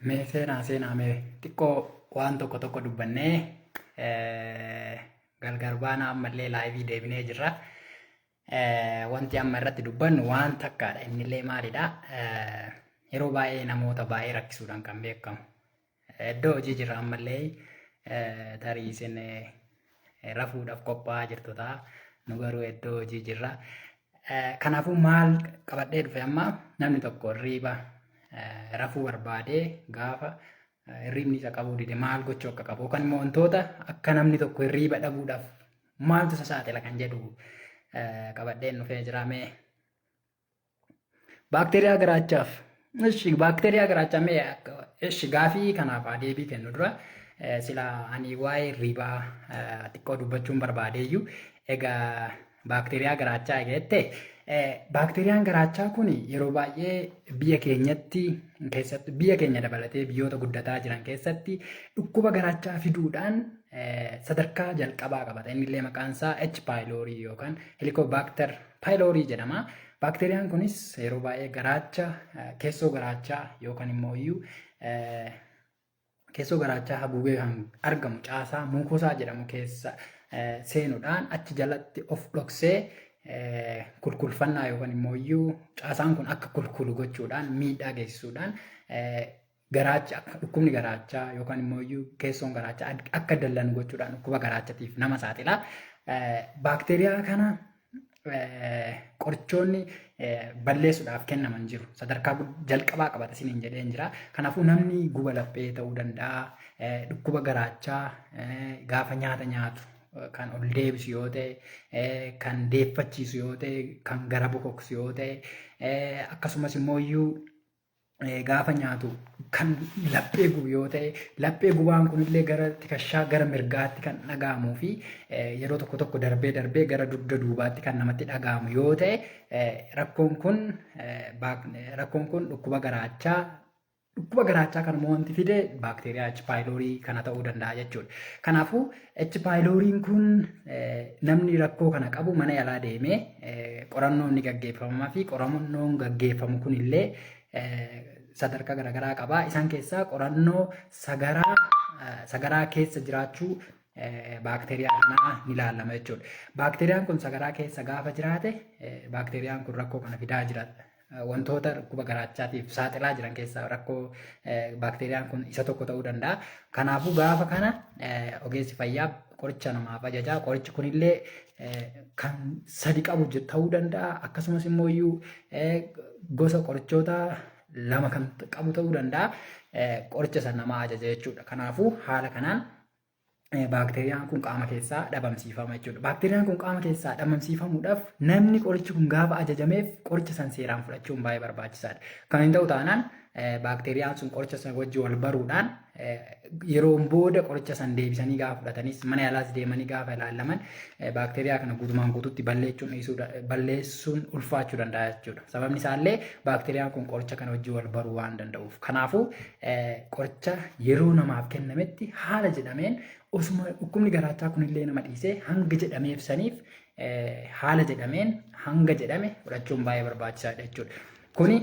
Mee seenaa seenaa mee xiqqoo waan tokko tokko dubbannee gargar baana. Ammallee live deebinee jirra. Wanti amma irratti dubbannu waan takkaadha. Innillee maalidha? Yeroo baay'ee namoota baay'ee rakkisuudhaan kan beekamu. Iddoo hojii jirra ammallee, tarii isin rafuudhaaf qophaa'aa jirtu ta'a. Nu garuu iddoo hojii jirra. Kanaafuu maal qabadhee dhufe? Amma namni tokko hirriiba rafuu barbaadee gaafa hirriibni isa qabuu dide maal gochuu akka qabu, yookaan immoo wantoota akka namni tokko hirriiba dhabuudhaaf maaltu isa saaxila kan jedhu qabadheen dhufee jira mee. Baakteeriyaa garaachaaf. Ishi, baakteeriyaa garaachaa mee, ishi, gaafii kanaaf haa deebii kennu. Dura sila ani waa'ee hirriibaa xiqqoo dubbachuun barbaadeeyyuu, egaa baakteeriyaa garaachaa eegette, baakteeriyaan garaachaa kun yeroo baay'ee biyya keenyatti keessatti, biyya keenya dabalatee biyyoota guddataa jiran keessatti dhukkuba garaachaa fiduudhaan sadarkaa jalqabaa qabata. Inni illee maqaan isaa H pylori yookaan Helicobacter pylori jedhama. Baakteeriyaan kunis yeroo baay'ee garaacha, keessoo garaachaa yookaan immoo iyyuu keessoo garaachaa haguugee kan argamu caasaa mucosa jedhamu keessa seenuudhaan achi jalatti of dhoksee kulkulfannaa yookaan immoo iyyuu caasaan kun akka kulkulu gochuudhaan, miidhaa geessisuudhaan, garaacha akka dhukkubni garaachaa yookaan immoo iyyuu keessoon garaachaa akka dallanu gochuudhaan dhukkuba garaachatiif nama saaxila. Baakteeriyaa kana qorichoonni balleessuudhaaf kennaman jiru. Sadarkaa jalqabaa qabata isiniin jedheen jira. Kanaafuu namni guba laphee ta'uu danda'a, dhukkuba garaachaa gaafa nyaata nyaatu kan ol deebisu yoo ta'e, kan deeffachiisu yoo ta'e, kan gara bokoksu yoo ta'e, akkasumas immoo iyyuu gaafa nyaatu kan laphee gubu yoo ta'e, laphee gubaan kunillee gara tikashaa gara mirgaatti kan dhaga'amuu fi yeroo tokko tokko darbee darbee gara dugda duubaatti kan namatti dhaga'amu yoo ta'e, rakkoon kun dhukkuba garaachaa. Dhukkuba garaachaa kan immoo wanti fide baakteeriyaa H. pylori kana ta'uu danda'a jechuudha. Kanaafuu H. pyloriin kun namni rakkoo kana qabu mana yaalaa deemee qorannoon ni gaggeeffama fi qorannoon gaggeeffamu kunillee sadarkaa garaagaraa qaba. Isaan keessaa qorannoo sagaraa keessa jiraachuu baakteeriyaa kanaa ni ilaalama jechuudha. Baakteeriyaan kun sagaraa keessa gaafa jiraate, baakteeriyaan kun rakkoo kana fidaa jira. Wantoota dhukkuba garaachaatiif saaxilaa jiran keessaa rakkoo baakteeriyaan kun isa tokko ta'uu danda'a. Kanaafuu gaafa kana ogeessi fayyaa qoricha namaaf ajaja. Qorichi kunillee kan sadi qabu ta'uu danda'a. Akkasumas immoo iyyuu gosa qorichoota lama kan qabu ta'uu danda'a. Qoricha sana namaa ajaja jechuudha. Kanaafuu haala kanaan baakteeriyaan kun qaama keessaa dhabamsiifama jechuudha. Baakteeriyaan kun qaama keessaa dhabamsiifamuudhaaf namni qorichi kun gaafa ajajameef qoricha san seeraan fudhachuun baay'ee barbaachisaadha. Kan hin ta'u taanaan baakteeriyaan sun qoricha san wajjin wal baruudhaan yeroon booda qoricha san deebisanii gaafa fudhatanis, mana yaalaas deemanii gaafa ilaalaman, baakteeriyaa kana guutumaan guututti balleessuun dhiisuu balleessuun ulfaachuu danda'a jechuudha. Sababni isaallee baakteeriyaan kun qoricha kana wajjin wal baruu waan danda'uuf. Kanaafuu qoricha yeroo namaaf kennametti haala jedhameen, osuma dhukkubni garaachaa kunillee nama dhiisee, hanga jedhameef saniif haala jedhameen hanga jedhame fudhachuun baay'ee barbaachisaadha jechuudha. Kuni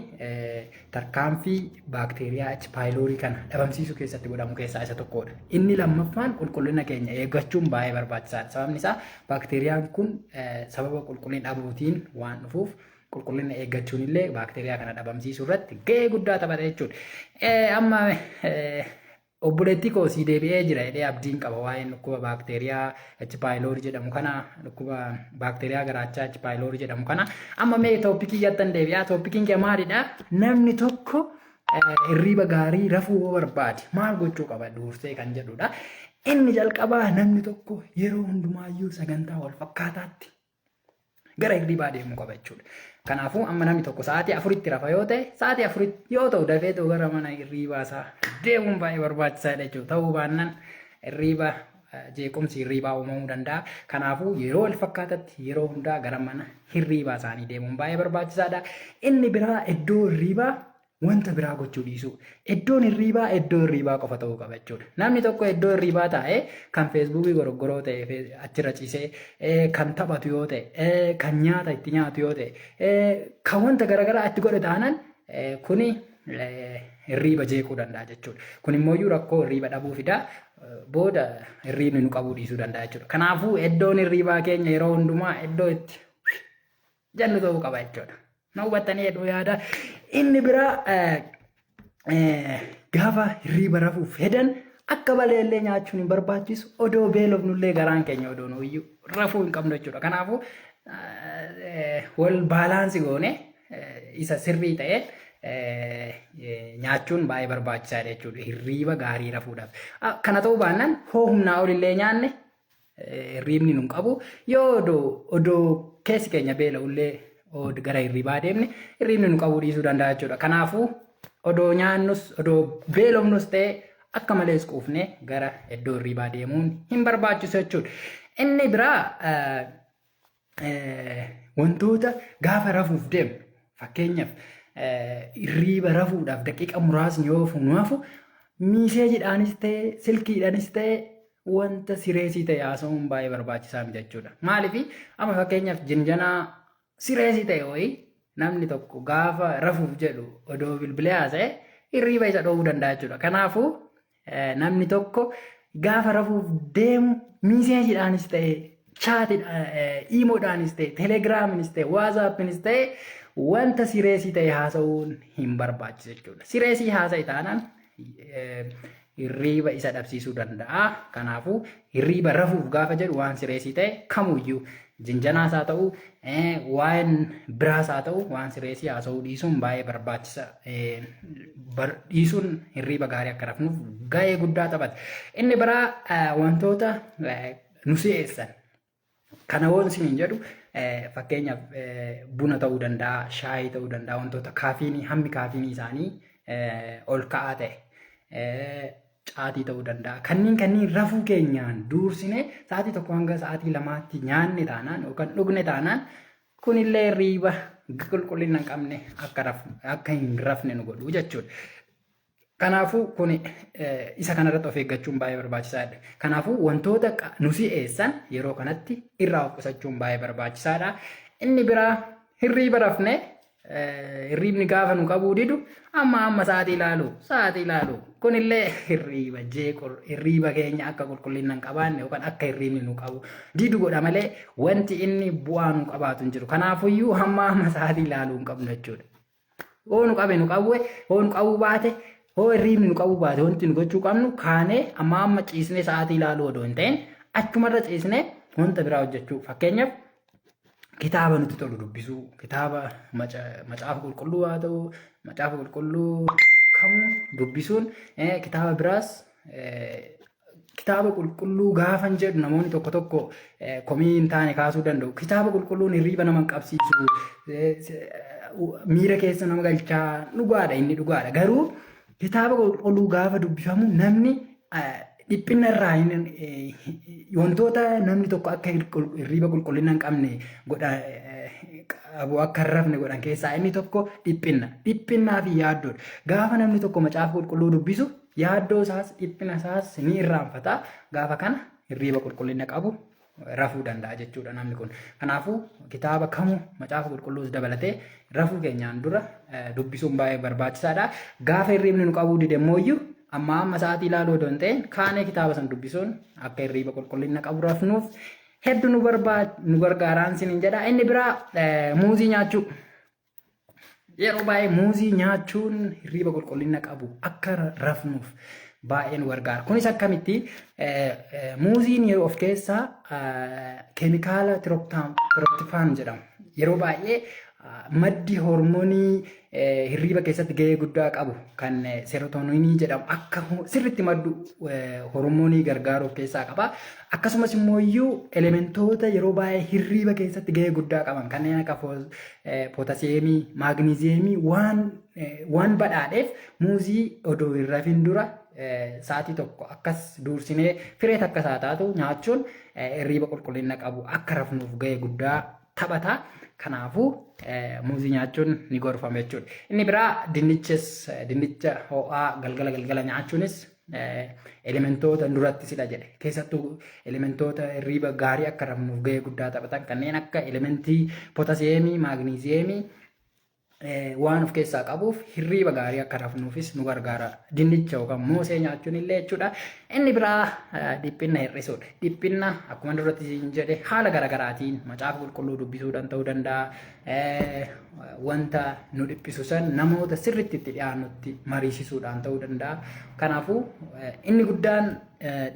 tarkaanfii baakteeriyaa H. pylori kana dhabamsiisuu keessatti godhamu keessaa isa tokkodha. Inni lammaffaan qulqullina keenya eeggachuun baay'ee barbaachisaadha. Sababni isaa baakteeriyaan kun sababa qulqullina dhabuutiin waan dhufuuf, qulqullina eeggachuun illee baakteeriyaa kana dhabamsiisuu irratti gahee guddaa taphata jechuudha. Amma obboleettii koo sii deebi'ee jira jedhee abdiin qaba waa'een dhukkuba baakteeriyaa H. pylori jedhamu kana, dhukkuba baakteeriyaa garaachaa H. pylori jedhamu kana. Amma mee topicii jettan deebi'aa. Topiciin kee maalidha? Namni tokko hirriiba gaarii rafuu yoo barbaade maal gochuu qaba dursee kan jedhudha. Inni jalqabaa namni tokko yeroo hundumaayyuu sagantaa wal fakkaataatti gara hirribaa deemuu qaba jechuudha. Kanaafuu amma namni tokko sa'aatii 4tti rafa yoo ta'e, sa'aatii 4tti yoo ta'u dafee ta'u gara mana hirribaa isaa deemuun baay'ee barbaachisaadha jechuudha. Ta'uu baannaan hirriba jeequmsi hirribaa uumamuu danda'a. Kanaafuu yeroo wal fakkaatatti yeroo hundaa gara mana hirribaa isaanii deemuun baay'ee barbaachisaadha. Inni biraa iddoo hirribaa wanta biraa gochuu dhiisuu. Iddoon hirriibaa iddoo hirriibaa qofa ta'uu qaba jechuudha. Namni tokko iddoo hirriibaa taa'ee kan Facebookii goroggoroo ta'e achirra ciisee kan taphatu yoo ta'e, kan nyaata itti nyaatu yoo ta'e, kan wanta garaagaraa itti godhe taanaan kuni Hirriiba jeequu danda'a jechuudha. Kun immoo rakkoo hirriiba dhabuu fida. Booda hirriibni nu qabuu dhiisuu danda'a jechuudha. Kanaafuu iddoon hirriibaa keenya yeroo hundumaa iddoo itti jennu ta'uu qaba jechuudha. Na hubattanii hedduu yaada. Inni biraa, gaafa hirriiba rafuuf hedan akka baleellee nyaachuun hin barbaachisu. Odoo beelofnullee, garaan keenya odoo nuyyuu rafuu hin qabnu jechuudha. Kanaafuu wal balance goone isa sirrii ta'e nyaachuun baay'ee barbaachisaadha jechuudha. Hirriiba gaarii rafuudhaaf. Kana ta'uu baannaan, hoo humnaa olillee nyaanne hirriibni nun qabu. Yoo odoo keessi keenya beela'ullee gara hirriibaa deemne, hirriibni nu qabuu dhiisuu danda'a jechuudha. Kanaafuu odoo nyaannus, odoo beelofnus ta'e, akka malees quufne gara iddoo hirriibaa deemuun hin barbaachisu jechuudha. Inni biraa, wantoota gaafa rafuuf deemnu, fakkeenyaaf hirriiba rafuudhaaf daqiiqa muraasni yoo nu hafu, messagedhaanis ta'e, silkiidhaanis ta'e, wanta serious ta'e haasa'uun baay'ee barbaachisaa miti jechuudha. Maaliif? Amma fakkeenyaaf jinjanaa serious ta'e wayii namni tokko gaafa rafuuf jedhu odoo bilbilee haasa'e, hirriiba isa dhoowwuu danda'a jechuudha. Kanaafuu namni tokko gaafa rafuuf deemu messagedhaanis ta'e, chatidhaan, IMOdhaanis ta'e, Telegraminis ta'e, WhatsAppinis ta'e, wanta serious ta'e haasa'uun hin barbaachisu jechuudha. Serious haasa'e taanaan hirriiba isa dhabsiisuu danda'a. Kanaafuu hirriiba rafuuf gaafa jedhu waan serious ta'e kamuyyuu, jinjanaas haa ta'u, waan biraas haa ta'u, waan serious haasa'uu dhiisuun baay'ee barbaachisa. Dhiisuun hirriiba gaarii akka rafnuuf gahee guddaa taphata. Inni biraa, wantoota nu si'eessan. Kana woon isiniin jedhu, fakkeenyaaf buna ta'uu danda'a, shaayii ta'uu danda'a, wantoota caffeine, hammi caffeine isaanii ol ka'aa ta'e, caatii ta'uu danda'a. Kanneen rafuu keenyaan dursine sa'aatii 1 hanga sa'aatii 2tti nyaanne taanaan yookaan dhugne taanaan, kunillee hirriiba qulqullina hin qabne akka hin rafne nu godhu jechuudha. Kanaafuu kun isa kanarratti of eeggachuun baay'ee barbaachisaadha. Kanaafuu wantoota nu si'eessan yeroo kanatti irraa of qusachuun baay'ee barbaachisaadha. Inni biraa, hirriiba rafne hirriibni gaafa nu qabuu didu amma amma sa'aatii ilaalu, sa'aatii ilaalu, kunillee hirriiba jeequ, hirriiba keenya akka qulqullina hin qabaanne yookaan akka hirriibni nu qabu didu godha malee wanti inni bu'aa nu qabaatu hin jiru. Kanaafuyyuu hamma amma sa'aatii ilaaluu hin qabnu jechuudha. Hoo nu qabe nu qabu, hoo nu qabuu baate, hoo hirriibni nu qabuu baate, wanti nu gochuu qabnu kaanee amma amma ciisnee sa'aatii ilaaluu odoo hin ta'in, achumarra ciisnee wanta biraa hojjechuu. Fakkeenyaaf kitaaba nutti tolu dubbisuu, kitaaba Macaafa Qulqulluu haa ta'u, Macaafa Qulqulluu kamuu dubbisuun, kitaaba biraas. Kitaaba qulqulluu gaafan jedhu namoonni tokko tokko komii hin taane kaasuu danda'u. Kitaaba qulqulluun hirriiba nama hin qabsiisu, miira keessa nama galchaa, dhugaadha, inni dhugaadha. Garuu kitaaba qulqulluu gaafa dubbifamu namni dhiphina irraa, wantoota namni tokko akka hirriiba qulqullina hin qabne godha qabu, akka hin rafne godhan keessaa inni tokko dhiphinna. Dhiphinnaa fi yaaddoodha. Gaafa namni tokko Macaafa Qulqulluu dubbisu, yaaddoo isaas dhiphina isaas ni irraanfata. Gaafa kana hirriiba qulqullina qabu rafuu danda'a jechuudha namni kun. Kanaafuu kitaaba kamuu, Macaafa Qulqulluus dabalatee, rafuu keenyaan dura dubbisuun baay'ee barbaachisaadha. Gaafa hirriibni nu qabuu dide immoo amma amma sa'aatii ilaaluu odoo hin ta'in, kaanee kitaaba sana dubbisuun akka hirriiba qulqullina qabu rafnuuf hedduu nu gargaaraan sinin jedha. Inni biraa, muuzii nyaachuu. Yeroo baay'ee muuzii nyaachuun hirriiba qulqullina qabu akka rafnuuf baay'ee nu gargaara. Kunis akkamitti? Muuziin yeroo of keessaa keemikaala tryptophan jedhamu. Yeroo baay'ee maddi hormoonii hirriiba keessatti gahee guddaa qabu kan serotoninii jedhamu akka sirriitti maddu hormoonii gargaaru of keessaa qaba. Akkasumas immoo iyyuu elementoota yeroo baay'ee hirriiba keessatti gahee guddaa qaban kanneen akka potassiumii, magnesiumii waan badhaadheef, muuzii odoo hin rafin dura sa'aatii 1 akkas duursinee firee takka isaa taatu nyaachuun hirriiba qulqullina qabu akka rafnuuf gahee guddaa taphata. Kanaafuu muuzii nyaachuun ni gorfama jechuudha. Inni biraa dinnichas, dinnicha ho'aa galgala galgala nyaachuunis elementoota duratti sila jedhe, keessattuu elementoota hirriiba gaarii akka rafnuuf gahee guddaa taphatan kanneen akka elementii potassiumii, magnesiumii Waan of keessaa qabuuf hirriiba gaarii akka rafnuufis nu gargaara. Dinnicha yookaan moosee nyaachuun illee jechuudha. Inni biraa dhiphinna hir'isuudha. Dhiphinna akkuma duratti siin jedhe haala garaagaraatiin macaafa qulqulluu dubbisuudhaan ta'uu danda'a. Wanta nu dhiphisu san namoota sirriitti itti dhiyaannutti mariisisuudhaan ta'uu danda'a. Kanaafuu inni guddaan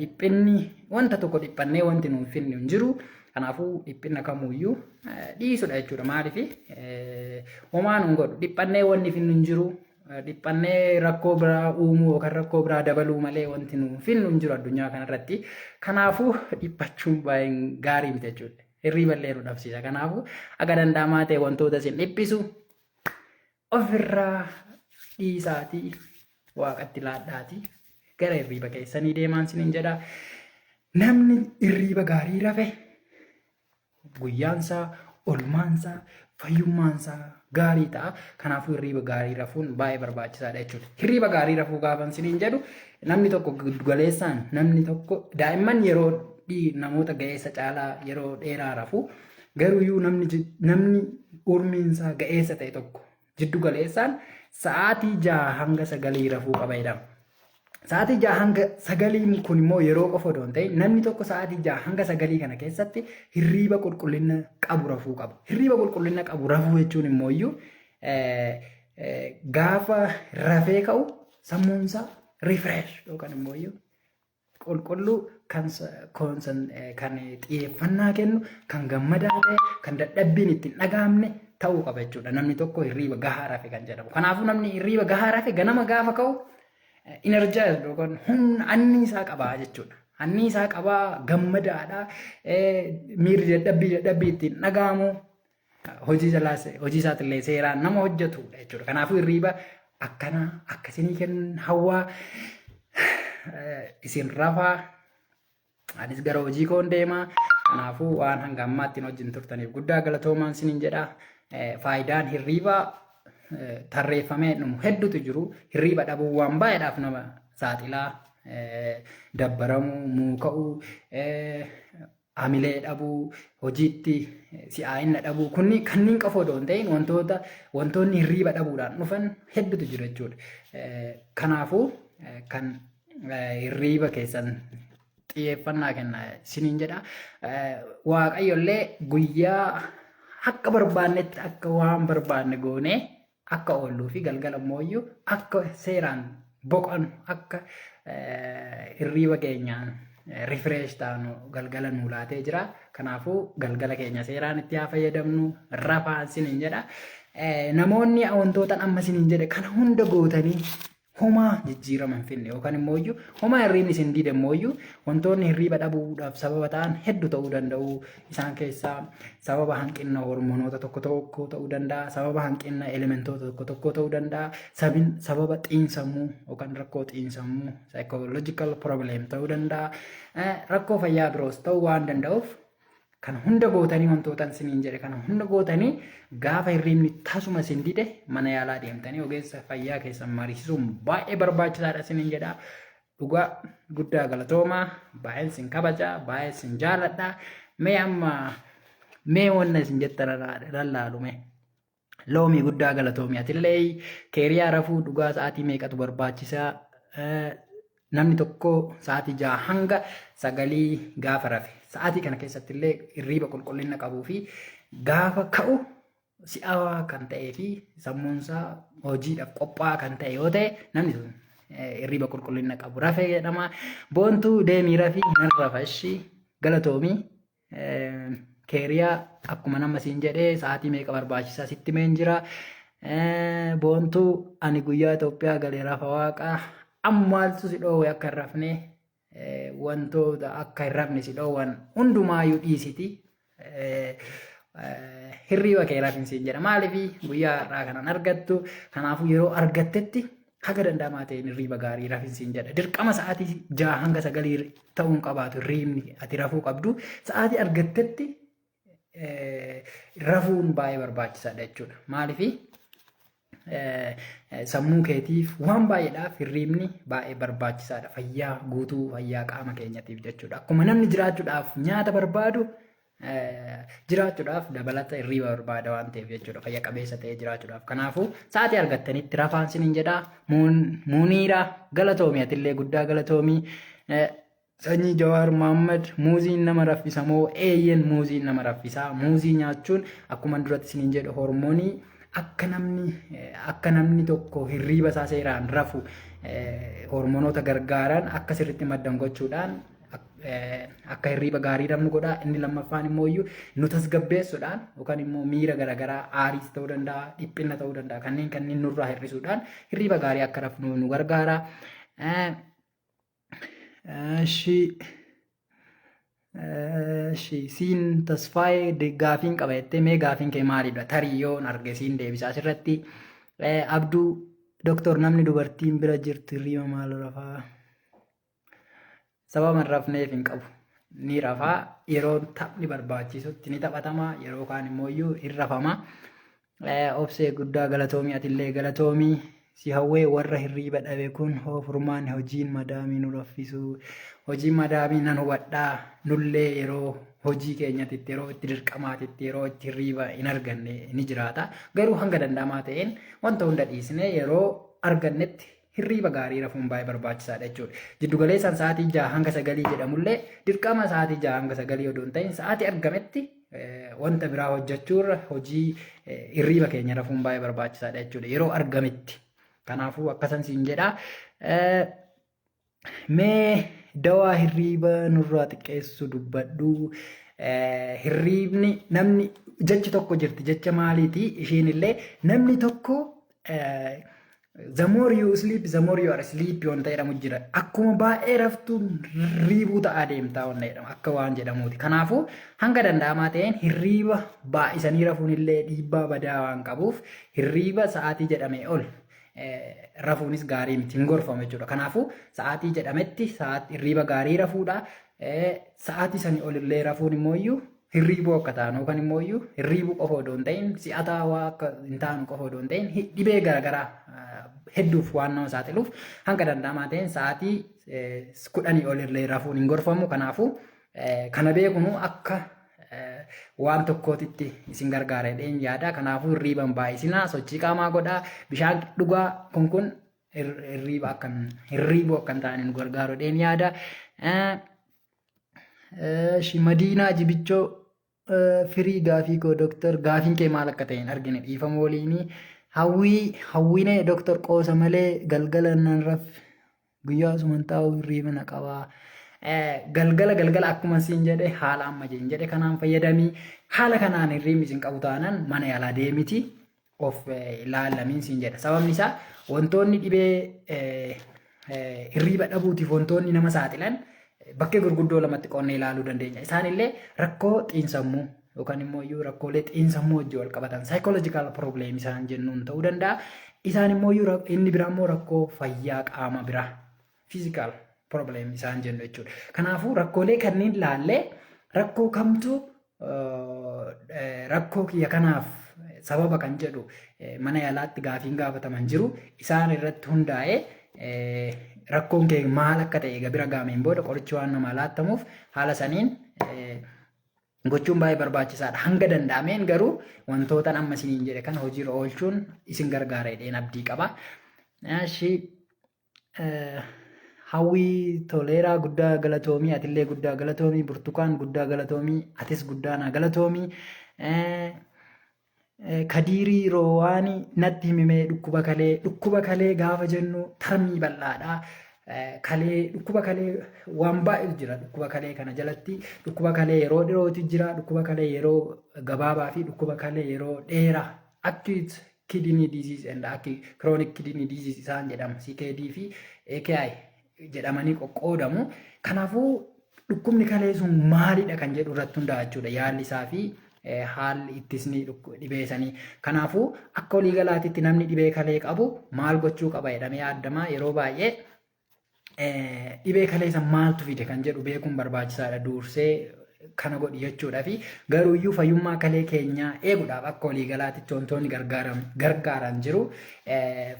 dhiphinni wanta tokko dhiphannee wanti nuun finnu hin jiru. Kanaafuu dhiphina kamuyyuu dhiisudha jechuudha. Maaliif homaa nuun godhu dhiphannee wanni finnu hin jiru. Dhiphannee rakkoo biraa uumuu yookaan rakkoo biraa dabaluu malee wanti nuun finnu hin jiru addunyaa kanarratti. Kanaafuu dhiphachuun baay'ee gaarii miti jechuudha. Hirriiba illee nu dhabsiisa. Kanaafuu akka danda'amaa ta'e wantoota isin dhiphisu ofirraa dhiisaatii waaqatti laadhaatii gara hirriiba keessanii deemaan isiniin jedha. Namni hirriiba gaarii rafe guyyaansaa, olmaansaa, fayyummaansaa gaarii ta'a. Kanaafuu hirriiba gaarii rafuun baay'ee barbaachisaadha jechuudha. Hirriiba gaarii rafuu gaafa isiniin jedhu namni tokko giddugaleessaan namni tokko daa'imman yeroo namoota ga'eessa caalaa yeroo dheeraa rafu garuuyyuu namni umriinsaa ga'eessa ta'e tokko jiddu galeessaan sa'aatii 6 hanga 9 rafuu qaba jedhama. Sa'aatii 6 hanga 9 kun immoo yeroo qofa odoo hin ta'in namni tokko sa'aatii 6 hanga 9 kana keessatti hirriiba qulqullina qabu rafuu qaba. Hirriiba qulqullina qabu rafuu jechuun immoo iyyuu gaafa rafee ka'u sammuunsaa refresh yookaan immoo iyyuu qulqulluu kan kan xiyyeeffannaa kennu kan gammadaa ta'e kan dadhabbiin itti hin dhaga'amne ta'uu qaba jechuudha. Namni tokko hirriiba gahaa rafe kan jedhamu. Kanaafuu namni hirriiba gahaa rafe ganama gaafa ka'u energized yookaan humna anniisaa qabaa jechuudha. Anniisaa qabaa gammadaadha. Miirri dadhabbii ittiin dhaga'amu hojii jalaas hojii isaatillee seeraan nama hojjetudha jechuudha. Kanaafuu hirriiba akkanaa akkasinii kennan hawwaa isin rafaa anis gara hojii koon deemaa. Kanaafuu waan hanga ammaatti wajjin turtaniif guddaa galatoomaan isiniin jedha. Faayidaan hirriibaa tarreeffamee dhumu hedduutu jiru. Hirriiba dhabuu waan baay'eedhaaf nama saaxilaa. Dabbaramuu, muuka'uu, hamilee dhabuu, hojiitti si'aa'ina dhabuu kunni kanneen qofa odoo hin ta'in wantoonni hirriiba dhabuudhaan dhufan hedduutu jiru jechuudha. Kanaafuu kan hirriiba keessan xiyyeeffannaa kenna isiniin jedha. Waaqayyo illee guyyaa akka barbaannetti akka waan barbaanne goonee akka oolluu fi galgala immoo akka seeraan boqannu akka hirriiba keenyaan refresh taanu galgala nuu laatee jira. Kanaafuu galgala keenya seeraan itti haa fayyadamnu rafaa isiniin jedha. Namoonni wantoota amma isiniin jedhe kana hunda gootanii homaa jijjiirama hin finne yookaan immoo iyyuu homaa hirriibni isin dide immoo iyyuu wantoonni hirriiba dhabuudhaaf sababa ta'an hedduu ta'uu danda'u. Isaan keessaa sababa hanqina hormonoota tokko tokko ta'uu danda'a. Sababa hanqina elementoota tokko tokko ta'uu danda'a. Sababa xiinsammuu yookaan rakkoo xiinsammuu psychological problem ta'uu danda'a. Rakkoo fayyaa biroos ta'uu waan danda'uuf kana hunda gootanii wantoota isiniin jedhe kana hunda gootanii gaafa hirriibni tasuma isin dide mana yaalaa deemtanii ogeessa fayyaa keessan mariisisuun baay'ee barbaachisaadha isiniin jedha. Dhugaa guddaa galatoomaa baay'een isin kabaja baay'ee isin jaaladha. Mee amma mee wanna isin jettan lallaalu mee. Loomii guddaa galatoomii atillee keeriyaa rafuu dhugaa sa'aatii meeqatu barbaachisaa namni tokko sa'aatii 6 hanga 9 gaafa rafe sa'aatii kana keessatti illee hirriiba qulqullina qabuu fi gaafa ka'u si'aawaa kan ta'ee fi sammuunsaa hojiidhaaf qophaa'aa kan ta'e yoo ta'e namni sun hirriiba qulqullina qabu rafe jedhama. Boontuu deemii rafii nan rafa ishii galatoomii. Keeriyaa akkuma nama siin jedhee sa'aatii meeqa barbaachisaa sitti meen jira. Boontuu ani guyyaa Itoophiyaa galee rafa waaqaa ammaaltu si dhoowwe akka hin rafne wantoota akka hin rafne si dhoowwan hundumaayyuu dhiisiti. Hirriiba kee rafin siin jedha. Maaliif guyyaa har'aa kanan argattu kanaafuu yeroo argattetti haga danda'amaa ta'een hirriiba gaarii rafin siin jedha. Dirqama sa'aatii 6 hanga 9 ta'uun qabaatu hirriibni ati rafuu qabdu sa'aatii argattetti rafuun baay'ee barbaachisaadha jechuudha. Maaliif sammuu keetiif waan baay'eedhaaf hirriibni baay'ee barbaachisaadha. Fayyaa guutuu fayyaa qaama keenyatiif jechuudha. Akkuma namni jiraachuudhaaf nyaata barbaadu Jiraachuudhaaf dabalata hirriiba barbaada waan ta'eef jechuudha, fayya qabeessa ta'ee jiraachuudhaaf. Kanaafuu sa'aatii argattanitti rafaan sinin jedha. Muuniira, galatoomii, atillee guddaa galatoomii. Sanyii Jawaar Mohaammed, muuziin nama raffisa moo? Eeyyen, muuziin nama raffisaa. Muuzii nyaachuun akkuma duratti sinin jedhu hormoonii akka namni tokko hirriiba isaa seeraan rafu hormoonota gargaaran akka sirriitti maddan gochuudhaan akka hirriiba gaarii rafnu godha. Inni lammaffaan immoo iyyuu nu tasgabbeessuudhaan yookaan immoo miira garaagaraa, aariis ta'uu danda'a, dhiphina ta'uu danda'a, kanneen kanneen nurraa hir'isuudhaan hirriiba gaarii akka rafnu nu gargaara. Eshi Eshi siin Tasfaayee, gaafiin qaba jettee, mee gaafiin kee maalidha? Tarii yoon arge siin deebisa asirratti. Abduu, doktor, namni dubartiin bira jirtu hirriiba maal rafaa? Sababa hin rafneef hin qabu. Ni rafaa, yeroo taphni barbaachisutti ni taphatama, yeroo kaan immoo iyyuu hin rafama. Obsee, guddaa galatoomii, atillee galatoomii. Si hawwee, warra hirriiba dhabe kun hoo furmaanni? Hojiin madaamii nu raffisu. Hojiin madaamii nan hubadhaa, nullee yeroo hojii keenyatitti, yeroo itti dirqamaatitti, yeroo itti hirriiba hin arganne ni jiraata. Garuu hanga danda'amaa ta'een wanta hunda dhiisnee yeroo argannetti hirriiba gaarii rafuun baay'ee barbaachisaadha jechuudha. Jiddugaleessaan sa'aatii 6 hanga 9 jedhamullee dirqama sa'aatii 6 hanga 9 odoo hin ta'in sa'aatii argametti wanta biraa hojjechuurra hojii hirriiba keenya rafuun baay'ee barbaachisaadha jechuudha yeroo argametti. Kanaafuu akkasan siin jedha. Mee dawaa hirriiba nurraa xiqqeessu dubbadhu. Hirriibni namni jechi tokko jirti, jecha maaliiti isheen illee, namni tokko "The more you sleep, the more you are sleepy" wanta jedhamu jira. Akkuma baay'ee raftu hirriibuu ta'aa deemtaa wanta jedhamu akka waan jedhamuuti. Kanaafuu hanga danda'amaa ta'een hirriiba baay'isanii rafuun illee dhiibbaa badaa waan qabuuf hirriiba sa'aatii jedhame ol rafuunis gaarii miti, hin gorfamu jechuudha. Kanaafuu sa'aatii jedhametti hirriiba gaarii rafuudha. Sa'aatii sanii olillee rafuun immoo iyyuu hirriibuu akka ta'an yookaan immoo iyyuu hirriibuu qofa odoo hin ta'in, si'ataa waa akka hin taanu qofa odoo hin ta'in, dhibee garaagaraa hedduuf waan nama saaxiluuf hanga danda'amaa ta'een sa'aatii 10 olillee rafuun hin gorfamu. Kanaafuu kana beekunu akka waan tokkootitti isin gargaara jedheen yaada. Kanaafuu hirriiban baay'isinaa, sochii qaamaa godhaa, bishaan dhugaa, kun hirriiba akkan hirriibuu akka hin taane nu gargaaru jedheen yaada. Madiinaa Jibichoo, firii gaafii koo doktor, gaafiin kee maal akka ta'e hin argine, dhiifama waliinii. Hawwii Hawwiinee, doktor, qoosa malee galgala nan raf, guyyaa asuman taa'u hirriiba na qabaa. Galgala galgala akkuma siin jedhe, haala amma jeen jedhe kanaan fayyadamii, haala kanaan hirriibni isin qabu taanaan mana yaalaa deemiti of ilaalamiin siin jedha. Sababni isaa wantoonni dhibee hirriiba dhabuutiif wantoonni nama saaxilan bakkee gurguddoo lamatti qoonnee ilaaluu dandeenya. Isaanillee rakkoo xiinsammuu yookaan immoo iyyuu rakkoolee xiinsammuu wajjin wal qabatan, psychological problem isaan jennuun ta'uu danda'a. Isaan immoo iyyuu inni biraa immoo rakkoo fayyaa qaama biraa, physical problem isaan jennu jechuudha. Kanaafuu rakkoolee kanneen laallee rakkoo kamtu rakkoo kiyya kanaaf sababa kan jedhu mana yaalaatti gaafiin gaafataman jiru, isaan irratti hundaa'ee rakkoon kee maal akka ta'e egaa bira gaameen booda qorichi waan namaa laattamuuf haala saniin gochuun baay'ee barbaachisaadha. Hanga danda'ameen garuu wantoota amma isiniin jedhe kana hojiirra oolchuun isin gargaara jedheen abdii qaba. Eshi, Hawwii Toleeraa, guddaa galatoomii, atillee guddaa galatoomii, Burtukaan, guddaa galatoomii, atis guddaa naa galatoomii. Kadiirii Roowaanii, natti himimee dhukkuba kalee. Dhukkuba kalee gaafa jennu termii bal'aadha. Kalee, dhukkuba kalee waan baay'eetu jira. Dhukkuba kalee kana jalatti dhukkuba kalee yeroo dhiyootu jira, dhukkuba kalee yeroo gabaabaa fi dhukkuba kalee yeroo dheeraa, acute kidney disease and acute chronic kidney disease isaan jedhamu, CKD fi AKI jedhamanii qoqqoodamu. Kanaafuu dhukkubni kalee sun maalidha kan jedhu irratti hundaa'a jechuudha yaalli isaa fi haalli ittisni dhibee sanii. Kanaafuu akka waliigalaatitti namni dhibee kalee qabu maal gochuu qaba jedhamee yaadamaa? Yeroo baay'ee dhibee kalee san maaltu fide kan jedhu beekuun barbaachisaadha dursee kana godhi jechuudha. Fi garuuyyuu fayyummaa kalee keenyaa eeguudhaaf akka waliigalaatitti wantoonni gargaaran jiru.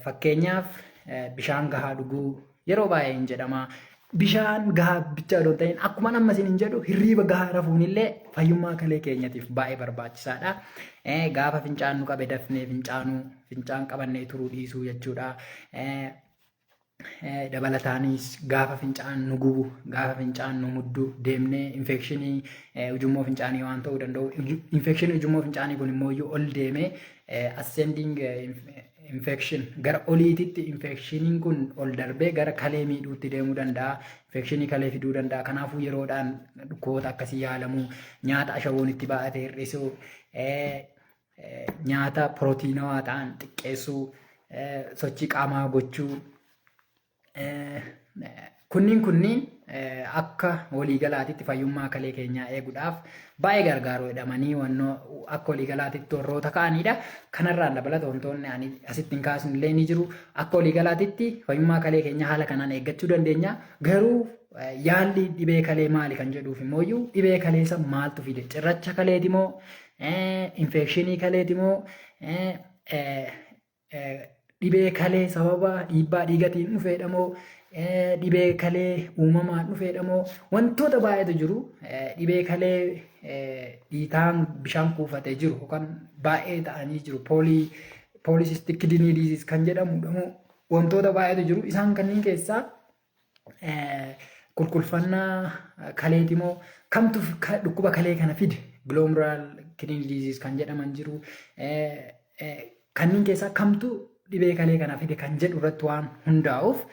Fakkeenyaaf bishaan gahaa dhuguu yeroo baay'ee hin jedhama. Bishaan gahaa bichaa odoo hin ta'in akkuma amma isin jedhu hirriiba gahaa rafuun illee fayyummaa kalee keenyatiif baay'ee barbaachisaadha. Gaafa fincaan nu qabe dafnee fincaanuu, fincaan qabannee turuu dhiisuu jechuudha. Dabalataanis gaafa fincaan nu gubu, gaafa fincaan nu muddu deemnee infekshinii ujummoo fincaanii waan ta'uu danda'u. Infekshinii ujummoo fincaanii kun immoo ol deemee ascending infection gara oliititti infekshiniin kun ol darbee gara kalee miidhuutti deemuu danda'a. Infekshinii kalee fiduu danda'a. Kanaafuu yeroodhaan dhukkuboota akkasii yaalamuu, nyaata ashaboon itti baay'ate hir'isuu, nyaata pirootiinawaa ta'an xiqqeessuu, sochii qaamaa gochuu, kunniin akka waliigalaatitti fayyummaa kalee keenyaa eeguudhaaf baay'ee gargaaru jedhamanii wannoo akka waliigalaatitti warroota ka'anidha. Kanarraan dabalata wantoonni ani asitti hin kaasne illee ni jiru. Akka waliigalaatitti fayyummaa kalee keenyaa haala kanaan eeggachuu dandeenya. Garuu yaalli dhibee kalee maali kan jedhuuf immoo dhibee kaleessa maaltu fide? Cirracha kaleeti moo? Infekshinii kaleeti moo? Dhibee kalee sababa dhiibbaa dhiigatiin dhufeedha moo, dhibee kalee uumamaan dhufeedha moo, wantoota baay'eetu jiru. Dhibee kalee dhiitaan bishaan kuufatee jiru yookaan baay'ee ta'anii jiru, polycystic kidney disease kan jedhamudha moo, wantoota baay'eetu jiru. Isaan kanneen keessaa qulqulfannaa kaleeti moo, kamtu dhukkuba kalee kana fide, glomerular kidney disease kan jedhaman jiru. Kanneen keessaa kamtu dhibee kalee kana fide kan jedhu irratti waan hundaa'uuf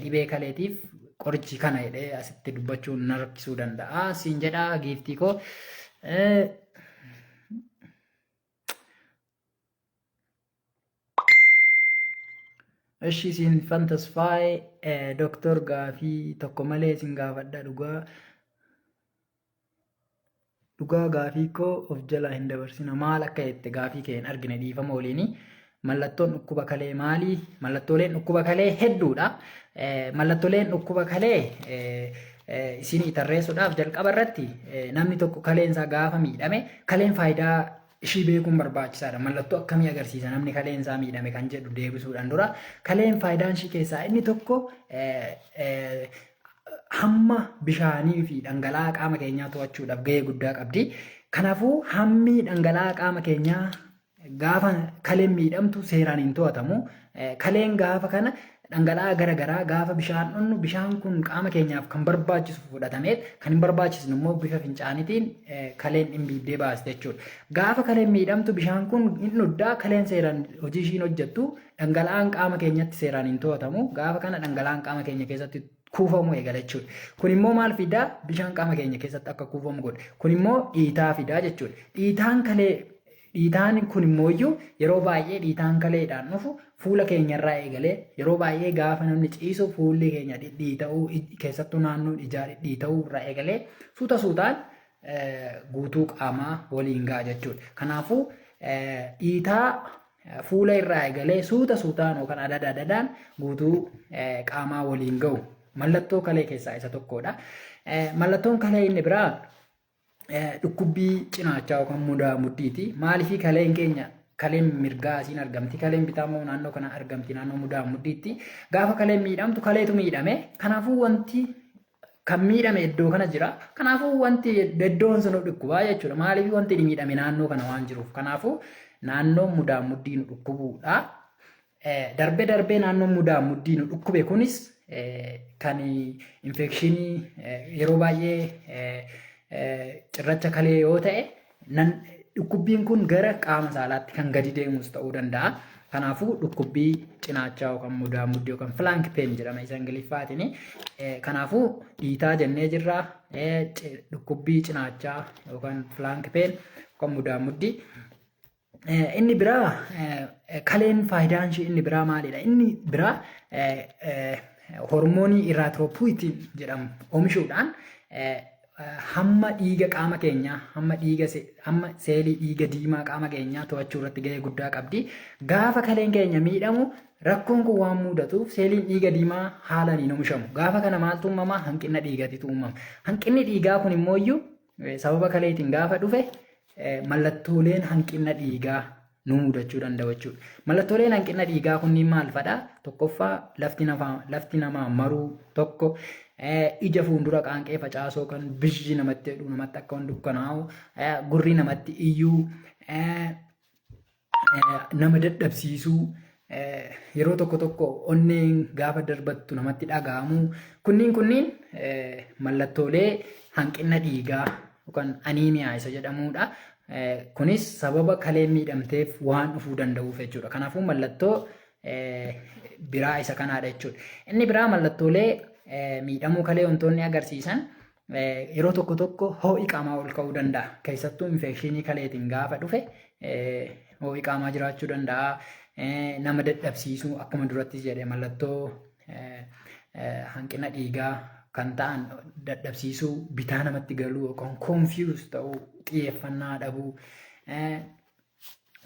dhibee kaleetiif qorichi kana jedhee asitti dubbachuun na rakkisuu danda'a. Siin jedha, giiftii koo. Ishi siin Fantasfaayee, Dooktor, gaafii tokko malee isin gaafadha, dhugaa dhugaa gaafii koo of jalaa hin dabarsina. Maal akka jette gaafii kee hin argine, dhiifama waliini. Mallattoon dhukkuba kalee maali? Mallattooleen dhukkuba kalee hedduudha. Mallattooleen dhukkuba kalee isinii tarreessuudhaaf, jalqaba irratti namni tokko kaleen isaa gaafa miidhame, kaleen faayidaa ishii beekuun barbaachisaadha. Mallattoo akkamii agarsiisa namni kaleen isaa miidhame kan jedhu deebisuudhaan dura, kaleen faayidaan ishii keessaa inni tokko hamma bishaanii fi dhangala'aa qaama keenyaa to'achuudhaaf gahee guddaa qabdi. Kanaafuu hammi dhangala'aa qaama keenyaa gaafa kaleen miidhamtu seeraan hin to'atamu. Kaleen gaafa kana dhangala'aa gara garaa gaafa bishaan dhunnu, bishaan kun qaama keenyaaf kan barbaachisu fudhatamee kan hin barbaachisne immoo bifa fincaaniitiin kaleen dhimbiibdee baasti jechuudha. Gaafa kaleen miidhamtu bishaan kun hin dhuddaa, kaleen seeraan hojii ishiin hojjettu, dhangala'aan qaama keenyatti seeraan hin to'atamu. Gaafa kana dhangala'aan qaama keenya keessatti kuufamuu eegala jechuudha. Kun immoo maal fidaa? Bishaan qaama keenya keessatti akka kuufamu godha. Kun immoo dhiitaa fidaa jechuudha. Dhiitaan kalee, dhiitaan kun immoo yeroo baay'ee dhiitaan kaleedhaan dhufu fuula keenyarraa eegalee yeroo baay'ee gaafa namni ciisu fuulli keenya dhidhiita'uu, keessattuu naannoon ijaa dhidhiita'uu irraa eegalee suuta suutaan guutuu qaamaa waliin ga'a jechuudha. Kanaafuu dhiitaa fuula irraa eegalee suuta suutaan yookaan adada adadaan guutuu qaamaa waliin ga'u mallattoo kalee keessaa isa tokkodha. Mallattoon kalee inni biraa dhukkubbii cinaachaa yookaan mudaa muddiiti. Maaliifii kaleen keenya kaleen mirgaa asiin argamti, kaleen bitaa immoo naannoo kana argamti, naannoo mudaa muddiitti. Gaafa kaleen miidhamtu kaleetu miidhame. Kanaafuu wanti kan miidhame iddoo kana jira. Kanaafuu wanti iddoon sun dhukkubaa jechuudha. Maaliif? Wanti miidhame naannoo kana waan jiruuf. Kanaafuu naannoo mudaa muddii nu dhukkubuudha. Darbee darbee naannoo mudaa muddii nu dhukkube kunis kan infekshinii, yeroo baay'ee cirracha kalee yoo ta'e, dhukkubbiin kun gara qaama saalaatti kan gadi deemus ta'uu danda'a. Kanaafuu dhukkubbii cinaachaa yookaan mudaa muddii yookaan flank pain jedhama isa Ingiliffaatiin. Kanaafuu dhiitaa jennee jirra. Dhukkubbii cinaachaa yookaan flank pain yookaan mudaa muddii. Inni biraa, kaleen faayidaan ishee inni biraa maalidha? Inni biraa hormoonii erythropoietin jedhamu oomishuudhaan hamma dhiiga qaama keenyaa, hamma dhiiga, hamma seelii dhiiga diimaa qaama keenyaa to'achuu irratti gahee guddaa qabdi. Gaafa kaleen keenya miidhamu rakkoon kun waan mudatuuf seeliin dhiiga diimaa haalaan hin oomishamu. Gaafa kana maaltu uumama? Hanqina dhiigatitu uumama. Hanqinni dhiigaa kun immoo iyyuu sababa kaleetiin gaafa dhufe mallattooleen hanqina dhiigaa nu mudachuu danda'u jechuudha. Mallattooleen hanqina dhiigaa kunniin maal fadha? Tokkoffaa, lafti namaa maruu tokko, ija fuuldura qaanqee facaasoo kan biyyi namatti jedhu, namatti akka waan dukkanaa'u, gurri namatti iyyuu, nama dadhabsiisuu, yeroo tokko tokko onneen gaafa darbattu namatti dhaga'amu, kunniin mallattoolee hanqina dhiigaa yookaan anemia isa jedhamudha. Kunis sababa kaleen miidhamteef waan dhufuu danda'uuf jechuudha. Kanaafuu mallattoo biraa isa kanaadha jechuudha. Inni biraa mallattoolee miidhamuu kalee wantoonni agarsiisan, yeroo tokko tokko ho'i qaamaa ol ka'uu danda'a. Keessattuu infekshinii kaleetiin gaafa dhufe ho'i qaamaa jiraachuu danda'a. Nama dadhabsiisuu, akkuma duratti jedhe, mallattoo hanqina dhiigaa kan ta'an dadhabsiisuu, bitaa namatti galuu yookaan confuse ta'uu, xiyyeeffannaa dhabuu.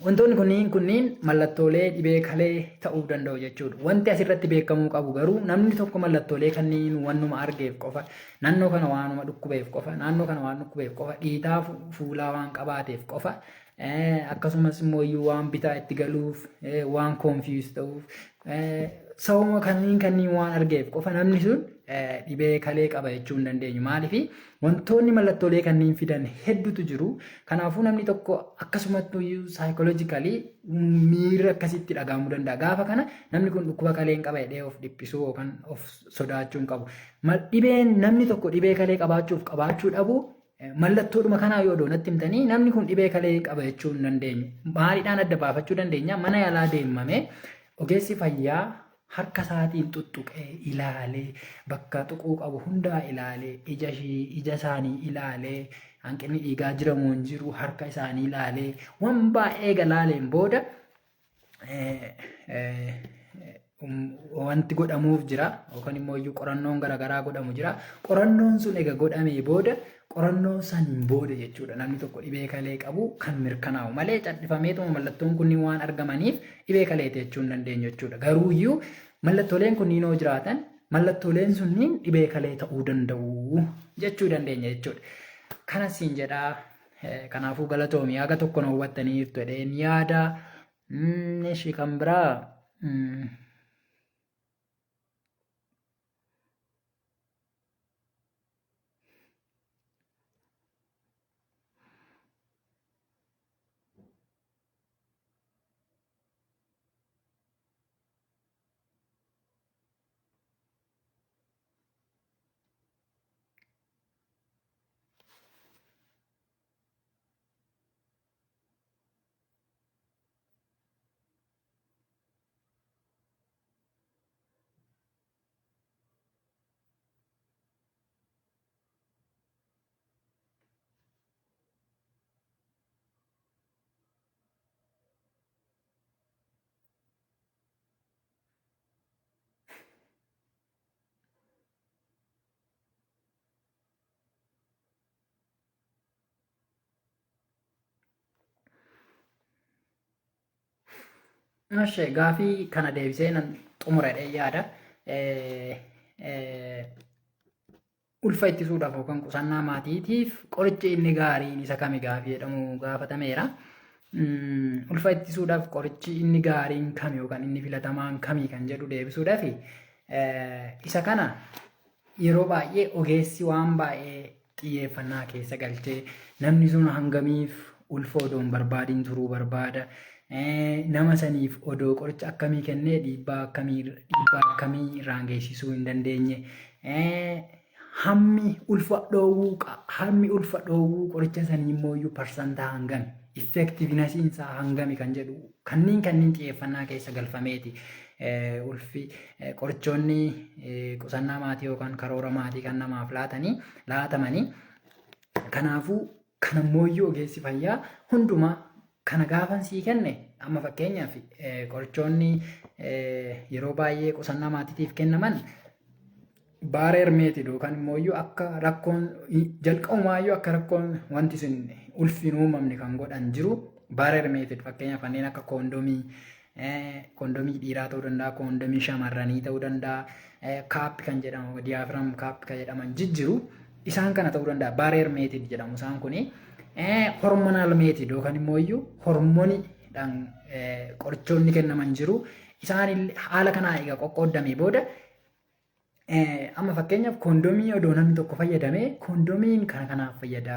Wantoonni kunniin mallattoolee dhibee kalee ta'uu danda'u jechuudha. Wanti asirratti beekamuu qabu garuu, namni tokko mallattoolee kanneen wannuma argeef qofa, naannoo kana waanuma dhukkubeef qofa, naannoo kana waan dhukkubeef qofa, dhiitaa fuulaa waan qabaateef qofa, akkasumas immoo iyyuu waan bitaa itti galuuf, waan confuse ta'uuf, sababa kanneen waan argeef qofa namni sun dhibee kalee qaba jechuu hin dandeenyu. Maaliif? Wantoonni mallattoolee kanneen fidan hedduutu jiru. Kanaafuu namni tokko akkasumatti iyyuu psychologically miirri akkasitti dhaga'amuu danda'a. Gaafa kana namni kun dhukkuba kalee hin qaba jedhee of dhiphisuu yookaan of sodaachuu hin qabu. Dhibeen namni tokko dhibee kalee qabaachuuf qabaachuu dhabu mallattoodhuma kanaa yoo natti himtanii, namni kun dhibee kalee qaba jechuu hin dandeenyu. Maaliidhaan adda baafachuu dandeenya? Mana yaalaa deemamee ogeessi fayyaa harka isaatiin tuttuqee ilaalee, bakka tuquu qabu hundaa ilaalee, ija ishii, ija isaanii ilaalee, hanqinni dhiigaa jira moo hin jiru harka isaanii ilaalee, waan baay'ee galaaleen booda wanti godhamuuf jira yookaan immoo iyyuu qorannoon garaagaraa godhamu jira. Qorannoon sun egaa godhamee booda, qorannoo saniin booda jechuudha, namni tokko dhibee kalee qabu kan mirkanaa'u malee, callifameetuma mallattoon kunniin waan argamaniif dhibee kaleeti jechuu hin dandeenyu jechuudha. Garuu iyyuu mallattooleen kunniin yoo jiraatan, mallattooleen sunniin dhibee kalee ta'uu danda'u jechuu dandeenya jechuudha. Kana siin jedhaa. Kanaafuu galatoomii, haga tokko na hubattaniirtu jedheen yaada. Ishii kan biraa. Ishee gaafii kana deebisee nan xumura jedhee yaada. Ulfa ittisuudhaaf yookaan qusannaa maatiitiif qorichi inni gaariin isa kami gaafii jedhamu gaafatameera. Ulfa ittisuudhaaf qorichi inni gaariin kami yookaan inni filatamaan kami kan jedhu deebisuudhaaf, isa kana yeroo baay'ee ogeessi waan baay'ee xiyyeeffannaa keessa galchee, namni sun hangamiif ulfa odoo hin barbaadin turuu barbaada, nama saniif odoo qoricha akkamii kennee dhiibbaa akkamii irraan geessisuu hin dandeenye, hammi ulfa dhoowwuu qoricha sanii immoo iyyuu parsantaa hangami, effectivenessiin isaa hangami kan jedhu, kanneen xiyyeeffannaa keessa galfameeti. Ulfi qorichoonni qusannaa maatii yookaan karoora maatii kan namaaf laatanii laatamanii. Kanaafuu kan ammoo ogeessi fayyaa hundumaa kana gaafan sii kenne, amma fakkeenyaaf qorichoonni yeroo baay'ee qusannaa maatiitiif kennaman barrier method yookaan immoo akka rakkoon jalqabumaayyuu akka rakkoon wanti sun ulfi hin uumamne kan godhan jiru. Barrier method fakkeenyaaf kanneen akka koondomii, koondomii dhiiraa ta'uu danda'a, koondomii shamarranii ta'uu danda'a, cap kan jedhamu, diaphragm cap kan jedhaman jijjiru, isaan kana ta'uu danda'a. Barrier method jedhamu isaan kuni. Hormonal method yookaan immoo iyyuu hormooniidhaan Dhaan qorichoonni kennaman jiru. Isaan haala kanaa egaa qoqqoodamee booda, amma fakkeenyaaf koondomii odoo namni tokko fayyadamee, koondomiin kana kanaaf fayyada.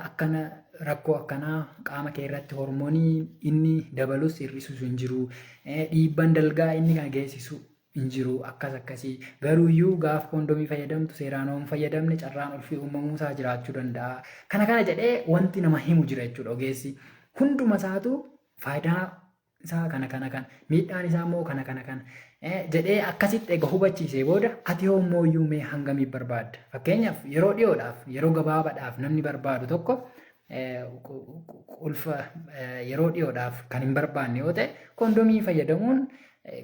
Akkana rakkoo akkanaa qaama kee irratti hormoonii inni dabalus hir'isus hin jiru. Dhiibban dalgaa inni kana geessisu hin jiru, akkas akkasii. Garuuyyuu gaaf koondomii fayyadamtu seeraan yoo hin fayyadamne carraan ulfii uumamuusaa jiraachuu danda'a. Kana kana jedhee wanti nama himu jira jechuudha ogeessi. Hunduma isaatu faayidaa isaa kana kana kana, miidhaan isaa immoo kana kana kana jedhee akkasitti egaa hubachiisee booda, ati hoo mooyyuu mee hangamii barbaadda? Fakkeenyaaf yeroo dhiyoodhaaf, yeroo gabaabaadhaaf namni barbaadu tokko, ulfa yeroo dhiyoodhaaf kan hin barbaanne yoo ta'e, koondomii fayyadamuun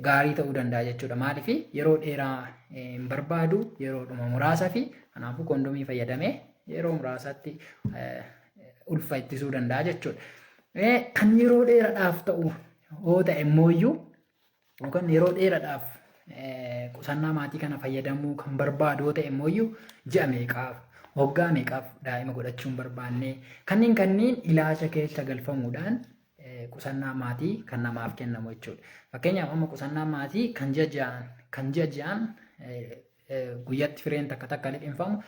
gaarii ta'uu danda'a jechuudha. Maaliif? Yeroo dheeraa hin barbaadu, yeroodhuma muraasa fi kanaafuu koondomii fayyadamee yeroo muraasaatti ulfa ittisuu danda'a jechuudha. Kan yeroo dheeraadhaaf ta'u yoo ta'e immooyyuu, yookaan yeroo dheeraadhaaf qusannaa maatii kana fayyadamuu kan barbaadu yoo ta'e immooyyuu, ji'a meeqaaf, waggaa meeqaaf daa'ima godhachuu hin barbaanne, kanneen kanneen ilaalcha keessa galfamuudhaan qusannaa maatii kan namaaf kennamu jechuudha. Fakkeenyaaf amma qusannaa maatii kan ji'a ji'aan guyyatti fireen takka takka liqinfamu,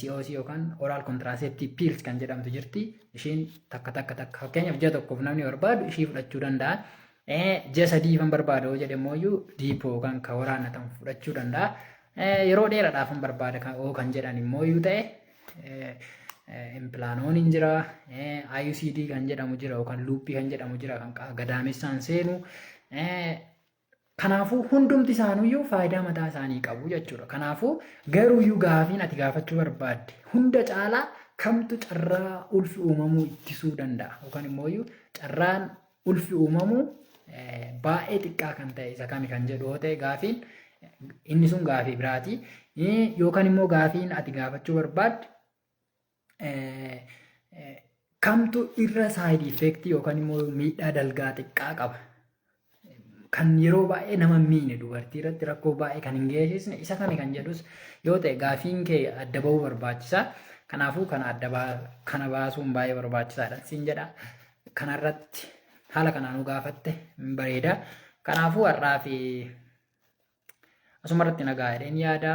COC yookaan oral contraceptive pills kan jedhamtu jirti. Ishiin takka takka takka fakkeenyaaf ji'a tokkoof namni barbaadu ishii fudhachuu danda'a. Ji'a sadiifan barbaada yoo jedhe immoo Depo yookaan kan waraannatan fudhachuu danda'a. Yeroo dheeraadhaafan barbaada yoo kan jedhan immoo ta'e, Implanon hin jira, IUCD kan jedhamu jira, yookaan loopii kan jedhamu jira, kan gadaamessaan seenu. Kanaafuu hundumti isaanuyyuu faayidaa mataa isaanii qabu jechuudha. Kanaafuu garuuyyuu gaafiin ati gaafachuu barbaadde, hunda caalaa kamtu carraa ulfi uumamuu ittisuu danda'a, yookaan immoo carraan ulfi uumamuu baay'ee xiqqaa kan ta'e isa kami kan jedhu yoo ta'e, gaafiin inni sun gaafii biraati. Yookaan immoo gaafiin ati gaafachuu barbaadde, kamtu irra side effectii yookaan immoo miidhaa dalgaa xiqqaa qaba, kan yeroo baay'ee nama miine, dubartii irratti rakkoo baay'ee kan hin geessisne isa kami kan jedhus yoo ta'e, gaafiin kee adda bahuu barbaachisa. Kanaafuu kana adda kana baasuun baay'ee barbaachisaadha siin jedha. Kanarratti haala kanaanuu gaafatte hin bareeda. Kanaafuu har'aa fi asumarratti nagaa jedheen yaada.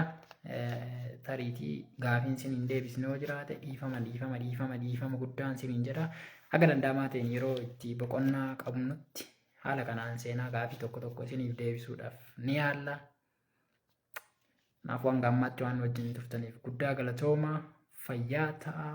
Tariitii gaafiin sin hin deebisne yoo jiraate, dhiifama, dhiifama, dhiifama, dhiifama guddaan sin hin jedha. Haga danda'amaa ta'een yeroo itti boqonnaa qabnutti haala kanaan seenaa gaafii tokko tokko isiniif deebisuudhaaf ni yaalla. Kanaafuu hanga ammaatti waan wajjin turtaniif guddaa galatooma. Fayyaa ta'a.